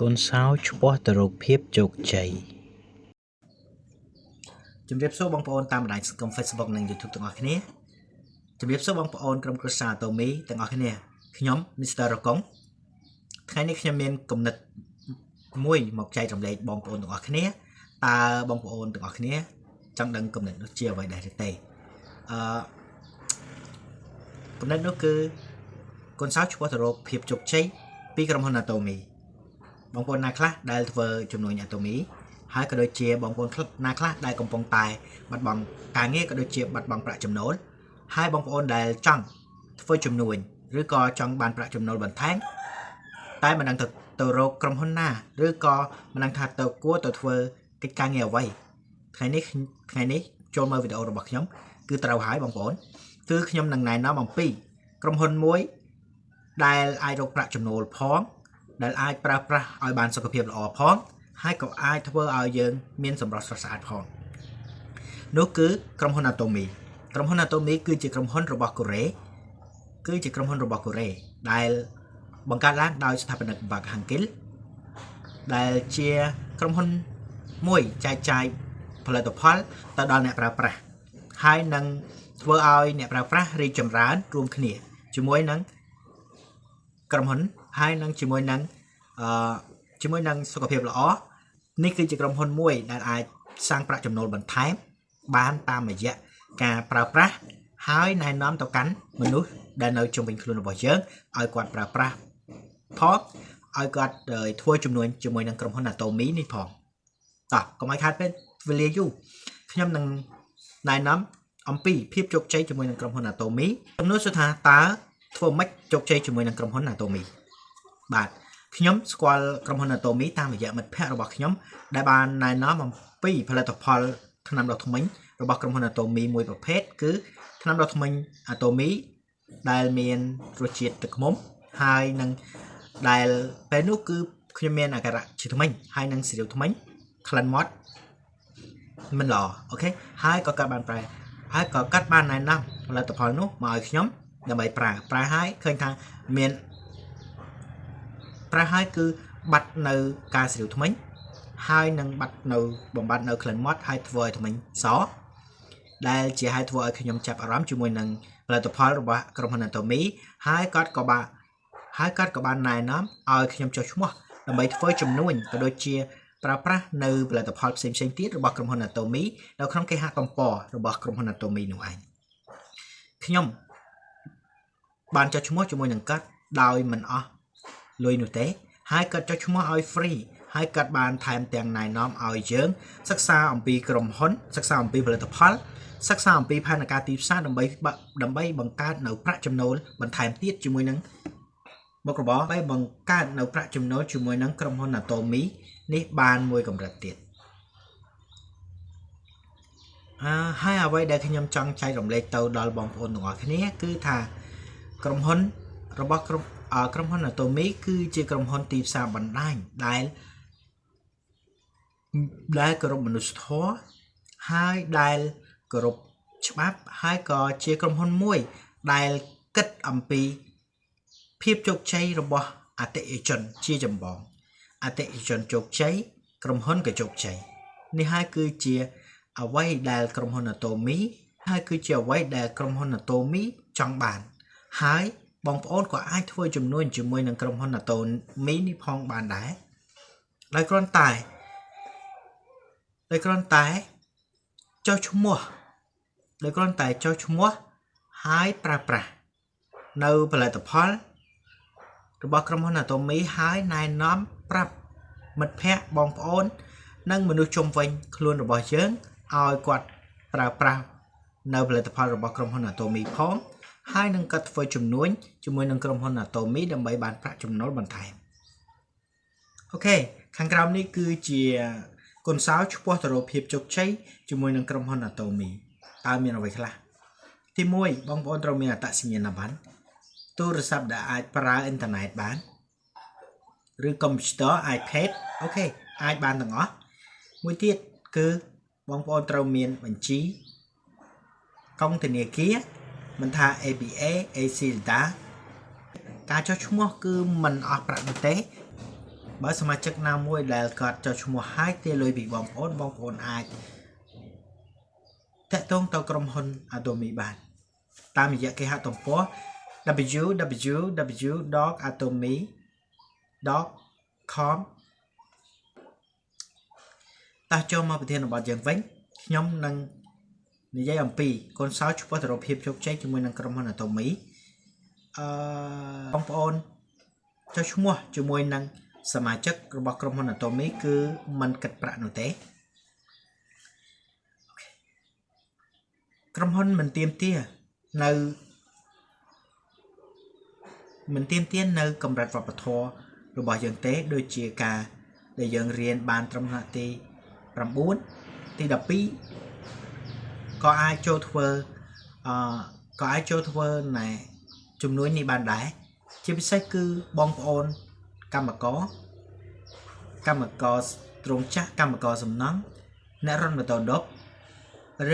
កូនសោឆ្ពោះទៅរកភាពជោគជ័យជំរាបសួរបងប្អូនតាមបណ្ដាញសង្គម Facebook និង YouTube ទាំងអស់គ្នាជំរាបសួរបងប្អូនក្រុមគ្រួសារអាតូមីទាំងអស់គ្នាខ្ញុំ Mr. រកុងថ្ងៃនេះខ្ញុំមានគំនិតមួយមកចែករំលែកបងប្អូនទាំងអស់គ្នាតើបងប្អូនទាំងអស់គ្នាចង់ដឹងគំនិតនោះជាអ្វីដែរឬទេអឺគំនិតនោះគឺកូនសោឆ្ពោះទៅរកភាពជោគជ័យពីក្រុមហ៊ុនអាតូមីបងប្អូនណាខ្លះដែលធ្វើជំនួញអាតូមីហើយក៏ដូចជាបងប្អូនខ្លះណាខ្លះដែលកំពុងតែបាត់បង់ការងារក៏ដូចជាបាត់បង់ប្រាក់ចំណូលហើយបងប្អូនដែលចង់ធ្វើជំនួញឬក៏ចង់បានប្រាក់ចំណូលបន្ថែមតែមិនដឹងទៅរកក្រុមហ៊ុនណាឬក៏មិនដឹងថាទៅគួរទៅធ្វើកិច្ចការងារអ្វីថ្ងៃនេះថ្ងៃនេះចូលមើលវីដេអូរបស់ខ្ញុំគឺត្រូវហើយបងប្អូនគឺខ្ញុំនឹងណែនាំអំពីក្រុមហ៊ុនមួយដែលអាចរកប្រាក់ចំណូលផងដែលអាចប្រើប្រាស់ឲ្យបានសុខភាពល្អផងហើយក៏អាចធ្វើឲ្យយើងមានសម្រស់ស្រស់ស្អាតផងនោះគឺក្រុមហ៊ុន Atomy ក្រុមហ៊ុន Atomy គឺជាក្រុមហ៊ុនរបស់កូរ៉េគឺជាក្រុមហ៊ុនរបស់កូរ៉េដែលបង្កើតឡើងដោយស្ថាបនិកបាក់ហាងគិលដែលជាក្រុមហ៊ុនមួយចែកចាយផលិតផលទៅដល់អ្នកប្រើប្រាស់ហើយនឹងធ្វើឲ្យអ្នកប្រើប្រាស់រីកចម្រើនរួមគ្នាជាមួយនឹងក្រុមហ៊ុនហើយនឹងជាមួយនឹងអឺជាមួយនឹងសុខភាពល្អនេះគឺជាក្រុមហ៊ុនមួយដែលអាចសាងប្រាក់ចំណូលបន្ថែមបានតាមរយៈការប្រើប្រាស់ហើយណែនាំទៅកាន់មនុស្សដែលនៅជុំវិញខ្លួនរបស់យើងឲ្យគាត់ប្រើប្រាស់ផងឲ្យគាត់ធ្វើជំនួញជាមួយនឹងក្រុមហ៊ុន Atomy នេះផងតោះកុំឲ្យខាតពេលវេលាយូរខ្ញុំនឹងណែនាំអំពីភាពជោគជ័យជាមួយនឹងក្រុមហ៊ុន Atomy ចំនួនសួរថាតើធ្វើម៉េចជោគជ័យជាមួយនឹងក្រុមហ៊ុន Atomy បាទខ្ញុំស្គាល់ក្រុមហ៊ុន Atomy តាមរយៈមិត្តភ័ក្តិរបស់ខ្ញុំដែលបានណែនាំអំពីផលិតផលថ្នាំដុសធ្មេញរបស់ក្រុមហ៊ុន Atomy មួយប្រភេទគឺថ្នាំដុសធ្មេញ Atomy ដែលមានរសជាតិទឹកឃ្មុំហើយនឹងដែលពេលនោះគឺខ្ញុំមានអាការៈឈឺធ្មេញហើយនឹងសេរីវធ្មេញក្លិនមាត់មិនល្អ OK ហើយក៏កាត់បានប្រែហើយក៏កាត់បានណែនាំផលិតផលនោះមកឲ្យខ្ញុំដើម្បីប្រើប្រើហើយឃើញថាមានប្រើហើយគឺបាត់នៅការសេរីវធ្មេញហើយនឹងបាត់នៅបំបត្តិនៅក្លិនមាត់ហើយធ្វើឲ្យធ្មេញសដែលជាហេតុធ្វើឲ្យខ្ញុំចាប់អារម្មណ៍ជាមួយនឹងផលិតផលរបស់ក្រុមហ៊ុន Atomy ហើយគាត់ក៏បានណែនាំឲ្យខ្ញុំចុះឈ្មោះដើម្បីធ្វើជំនួញក៏ដូចជាប្រើប្រាស់នៅផលិតផលផ្សេងៗទៀតរបស់ក្រុមហ៊ុន Atomy នៅក្នុងគេហទំព័ររបស់ក្រុមហ៊ុន Atomy នោះឯងខ្ញុំបានចុះឈ្មោះជាមួយនឹងគាត់ដោយមិនអស់លុយនោះទេហើយគាត់ចុះឈ្មោះឲ្យ free ហើយគាត់បានថែមទាំងណែនាំឲ្យយើងសិក្សាអំពីក្រុមហ៊ុនសិក្សាអំពីផលិតផលសិក្សាអំពីផែនការទីផ្សារដើម្បីដើម្បីបង្កើតនៅប្រាក់ចំណូលបន្ថែមទៀតជាមួយនឹងមុខរបរដើម្បីបង្កើតនៅប្រាក់ចំណូលជាមួយនឹងក្រុមហ៊ុន Atomy នេះបានមួយកម្រិតទៀតអឺហើយអ្វីដែលខ្ញុំចង់ចែករំលែកទៅដល់បងប្អូនទាំងអស់គ្នាគឺថាក្រុមហ៊ុនរបស់ក្រុមក្រុមហ៊ុន Atomy គឺជាក្រុមហ៊ុនទីផ្សារបណ្ដាញដែលគោរពមនុស្សធម៌ហើយដែលគោរពច្បាប់ហើយក៏ជាក្រុមហ៊ុនមួយដែលគិតអំពីភាពជោគជ័យរបស់អតិថិជនជាចម្បងអតិថិជនជោគជ័យក្រុមហ៊ុនក៏ជោគជ័យនេះហើយគឺជាអ្វីដែលក្រុមហ៊ុន Atomy ហើយគឺជាអ្វីដែលក្រុមហ៊ុន Atomy ចង់បានហើយបងប្អូនក៏អាចធ្វើជំនួញជាមួយនឹងក្រុមហ៊ុន Atomy នេះផងបានដែរដោយគ្រាន់តែចុះឈ្មោះដោយគ្រាន់តែចុះឈ្មោះហើយប្រើប្រាស់នៅផលិតផលរបស់ក្រុមហ៊ុន Atomy ហើយណែនាំប្រាប់មិត្តភ័ក្តិបងប្អូន និងមនុស្សជុំវិញខ្លួនរបស់យើងឲ្យគាត់ប្រើប្រាស់នៅផលិតផលរបស់ក្រុមហ៊ុន Atomy ផងហើយនឹងគាត់ធ្វើជំនួញជាមួយនឹងក្រុមហ៊ុន Atomy ដើម្បីបានប្រាក់ចំណូលបន្ថែម OK ខាងក្រោមនេះគឺជាកូនសោឆ្ពោះទៅរកភាពជោគជ័យជាមួយនឹងក្រុមហ៊ុន Atomy តើមានអ្វីខ្លះទី1បងប្អូនត្រូវមានអត្តសញ្ញាណប័ណ្ណទូរស័ព្ទដែលអាចប្រើអ៊ីនធឺណិតបានឬកុំព្យូទ័រ iPad OK អាចបានទាំងអស់មួយទៀតគឺបងប្អូនត្រូវមានបញ្ជីកុងធនាគារមិនថា ABA ACLEDA ការចុះឈ្មោះគឺមិនអស់ប្រាក់នោះទេ បើសមាជិកណាមួយដែលគាត់ចុះឈ្មោះហើយទារលុយពីបងប្អូនបងប្អូនអាចតាក់ទងទៅក្រុមហ៊ុន Atomy បានតាមរយៈគេហទំព័រ www.atomy.com តោះចូលមកប្រធានបទយើងវិញខ្ញុំនឹងនិយាយអំពីកូនសោឆ្ពោះទៅរកភាពជោគជ័យជាមួយនឹងក្រុមហ៊ុន Atomy អឺបងប្អូនចុះឈ្មោះជាមួយនឹងសមាជិករបស់ក្រុមហ៊ុន Atomy គឺមិនគិតប្រាក់នោះទេOK ក្រុមហ៊ុនមិនទាមទារនៅមិនទាមទារនៅកម្រិតវប្បធម៌របស់យើងទេដូចជាការដែលយើងរៀនបានត្រឹមថ្នាក់ទី9ទី12ក៏អាចចូលធ្វើអឺក៏អាចចូលធ្វើណែជំនួញនេះបានដែរជាពិសេសគឺបងប្អូនកម្មករកម្មករទ្រង់ចាស់កម្មករសំណង់អ្នករត់ម៉ូតូឌុប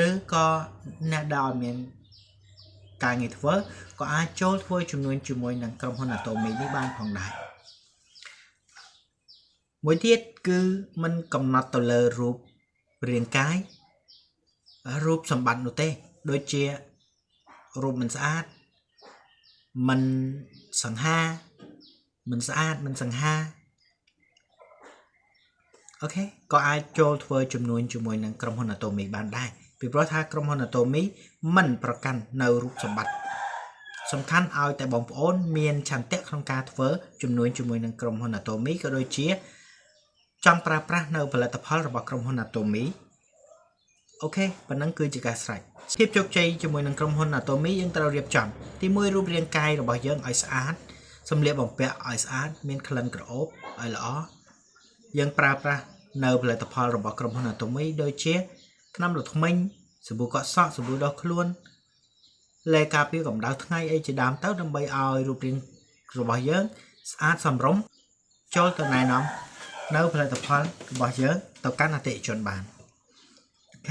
ឬក៏អ្នកដែលអត់មានការងារធ្វើក៏អាចចូលធ្វើជំនួញជាមួយនឹងក្រុមហ៊ុន Atomy នេះបានផងដែរមួយទៀតគឺมันកំណត់ទៅលើរូបរាងកាយរូបសម្បត្តិនោះទេដូចជារូបមិនស្អាតមិនសង្ហាមិនស្អាតមិនសង្ហាOK ក៏អាចចូលធ្វើជំនួញជាមួយនឹងក្រុមហ៊ុន Atomy បានដែរពីព្រោះថាក្រុមហ៊ុន Atomy មិនប្រកាន់នៅរូបសម្បត្តិសំខាន់ឲ្យតែបងប្អូនមានឆន្ទៈក្នុងការធ្វើជំនួញជាមួយនឹងក្រុមហ៊ុន Atomy ក៏ដូចជាចង់ប្រើប្រាស់នៅផលិតផលរបស់ក្រុមហ៊ុន Atomy OK ប៉ុណ្ណឹងគឺជាការស្រេចភាពជោគជ័យជាមួយនឹងក្រុមហ៊ុន Atomy យើងត្រូវរៀបចំទីមួយរូបរាងកាយរបស់យើងឲ្យស្អាតសម្លៀកបំពាក់ឲ្យស្អាតមានក្លិនក្រអូបឲ្យល្អយើងប្រើប្រាស់នៅផលិតផលរបស់ក្រុមហ៊ុន Atomy ដូចជាថ្នាំលធ្មេញសាប៊ូកក់សក់សាប៊ូដុសខ្លួនលេការពារកម្ដៅថ្ងៃអីជាដើមទៅដើម្បីឲ្យរូបរាងរបស់យើងស្អាតសមរម្យចូលទៅណែនាំនៅផលិតផលរបស់យើងទៅកាន់អតិថិជនបាន OK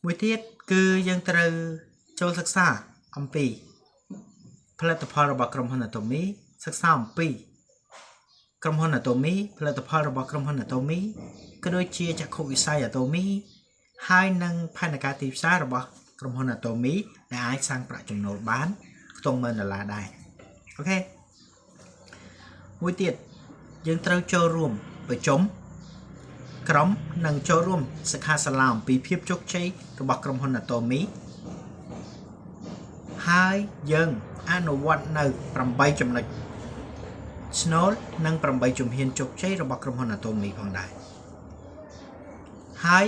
មួយទៀតគឺយើងត្រូវចូលសិក្សាអំពីផលិតផលរបស់ក្រុមហ៊ុន Atomy សិក្សាអំពីក្រុមហ៊ុន Atomy ផលិតផលរបស់ក្រុមហ៊ុន Atomy ក៏ដូចជាចក្ខុវិស័យ Atomy ហើយនិងផែនការទីផ្សាររបស់ក្រុមហ៊ុន Atomy ដែលអាចសាងប្រាក់ចំណូលបានខ្ទង់ម៉ឺនដុល្លារដែរ OK មួយទៀតយើងត្រូវចូលរួមប្រជុំក្រុមនិងចូលរួមសិក្ខាសាលាអំពីភាពជោគជ័យរបស់ក្រុមហ៊ុន Atomy ហើយយើងអនុវត្តនៅ8ចំណុចស្នូលនិង8ជំហានជោគជ័យរបស់ក្រុមហ៊ុន Atomy ផងដែរហើយ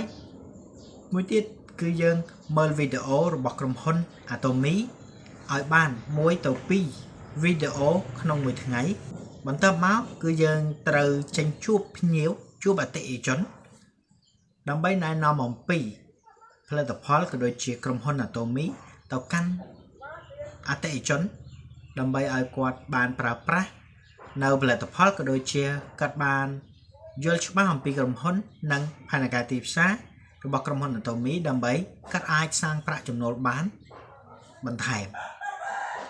មួយទៀតគឺយើងមើលវីដេអូរបស់ក្រុមហ៊ុន Atomy ឲ្យបាន1ទៅ2វីដេអូក្នុងមួយថ្ងៃបន្ទាប់មកគឺយើងត្រូវចេញជួបភ្ញៀវជួបអតិថិជនដើម្បីណែនាំអំពីផលិតផលក៏ដូចជាក្រុមហ៊ុន Atomy ទៅកាន់អតិថិជនដើម្បីឲ្យគាត់បានប្រើប្រាស់នៅផលិតផលក៏ដូចជាគាត់បានយល់ច្បាស់អំពីក្រុមហ៊ុននិងផែនការទីផ្សាររបស់ក្រុមហ៊ុន Atomy ដើម្បីគាត់អាចសាងប្រាក់ចំណូលបានបន្ថែម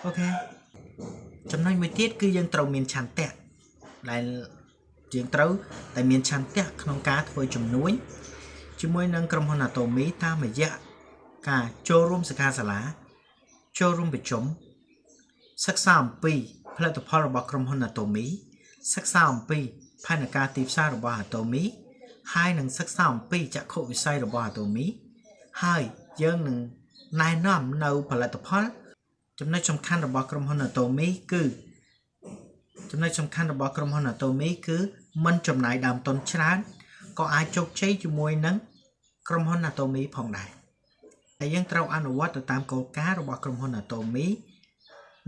OK ចំណុចមួយទៀតគឺយើងត្រូវមានឆន្ទៈដែលយើងត្រូវតែមានឆន្ទៈក្នុងការធ្វើជំនួញជាមួយនឹងក្រុមហ៊ុន Atomy តាមរយៈការចូលរួមសិក្ខាសាលាចូលរួមប្រជុំសិក្សាអំពីផលិតផលរបស់ក្រុមហ៊ុន Atomy សិក្សាអំពីផែនការទីផ្សាររបស់ Atomy ហើយនឹងសិក្សាអំពីចក្ខុវិស័យរបស់ Atomy ហើយយើងនឹងណែនាំនៅផលិតផលចំណុចសំខាន់របស់ក្រុមហ៊ុន Atomy គឺចំណុចសំខាន់របស់ក្រុមហ៊ុន Atomy គឺមិនចំណាយដើមទុនច្រើនក៏អាចជោគជ័យជាមួយនឹងក្រុមហ៊ុន Atomy ផងដែរហើយយើងត្រូវអនុវត្តទៅតាមគោលការណ៍របស់ក្រុមហ៊ុន Atomy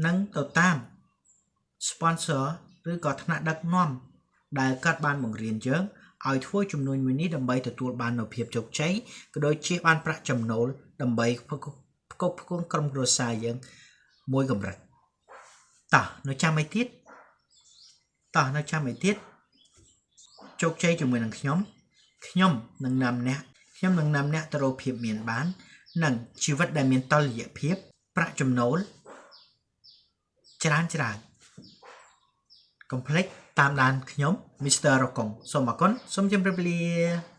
និងទៅតាម sponsor ឬក៏ថ្នាក់ដឹកនាំដែលគាត់បានបង្រៀនយើងឲ្យធ្វើជំនួញមួយនេះដើម្បីទទួលបាននូវភាពជោគជ័យក៏ដូចជាបានប្រាក់ចំណូលដើម្បីផ្គត់ផ្គង់ក្រុមគ្រួសារយើងមួយកម្រិតតោះនៅចាំអីទៀតតោះនៅចាំអីទៀតជោគជ័យជាមួយនឹងខ្ញុំខ្ញុំនឹងនាំអ្នកខ្ញុំនឹងនាំអ្នកទៅរកភាពមានបាន និងជីវិតដែលមានតុល្យភាពប្រាក់ចំណូលច្រើនច្រើន កុំភ្លេចតាមដានខ្ញុំ Mr. រកុងសូមអរគុណសូមជម្រាបលា។